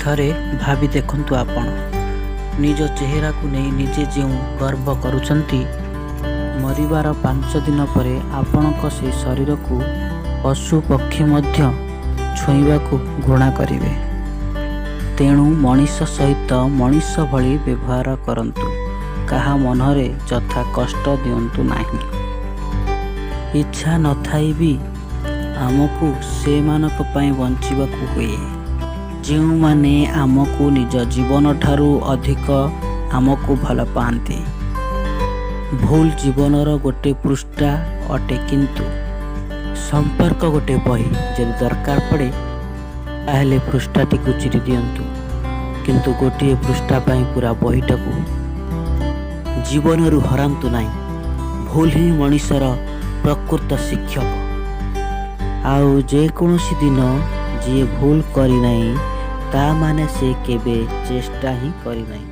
ଥରେ ଭାବି ଦେଖନ୍ତୁ ଆପଣ ନିଜ ଚେହେରାକୁ ନେଇ ନିଜେ ଯେଉଁ ଗର୍ବ କରୁଛନ୍ତି, ମରିବାର 5 ଦିନ ପରେ ଆପଣଙ୍କ ସେ ଶରୀରକୁ ପଶୁ ପକ୍ଷୀ ମଧ୍ୟ ଛୁଇଁବାକୁ ଘୃଣା କରିବେ। ତେଣୁ ମଣିଷ ସହିତ ମଣିଷ ଭଳି ବ୍ୟବହାର କରନ୍ତୁ, କାହା ମନରେ ଯଥା କଷ୍ଟ ଦିଅନ୍ତୁ ନାହିଁ। ଇଚ୍ଛା ନଥାଇ ବି ଆମକୁ ସେମାନଙ୍କ ପାଇଁ ବଞ୍ଚିବାକୁ ହୁଏ, ଯେଉଁମାନେ ଆମକୁ ନିଜ ଜୀବନଠାରୁ ଅଧିକ ଆମକୁ ଭଲ ପାଆନ୍ତି। ଭୁଲ ଜୀବନର ଗୋଟେ ପୃଷ୍ଠା ଅଟେ, କିନ୍ତୁ ସମ୍ପର୍କ ଗୋଟେ ବହି। ଯଦି ଦରକାର ପଡ଼େ, ତାହେଲେ ପୃଷ୍ଠାଟିକୁ ଚିରି ଦିଅନ୍ତୁ, କିନ୍ତୁ ଗୋଟିଏ ପୃଷ୍ଠା ପାଇଁ ପୁରା ବହିଟାକୁ ଜୀବନରୁ ହରାନ୍ତୁ ନାହିଁ। ଭୁଲ ହିଁ ମଣିଷର ପ୍ରକୃତ ଶିକ୍ଷକ। ଆଉ ଯେକୌଣସି ଦିନ ଯିଏ ଭୁଲ କରିନାହିଁ, ତା ମାନେ ସେ କେବେ ଚେଷ୍ଟା ହିଁ କରିନାହିଁ।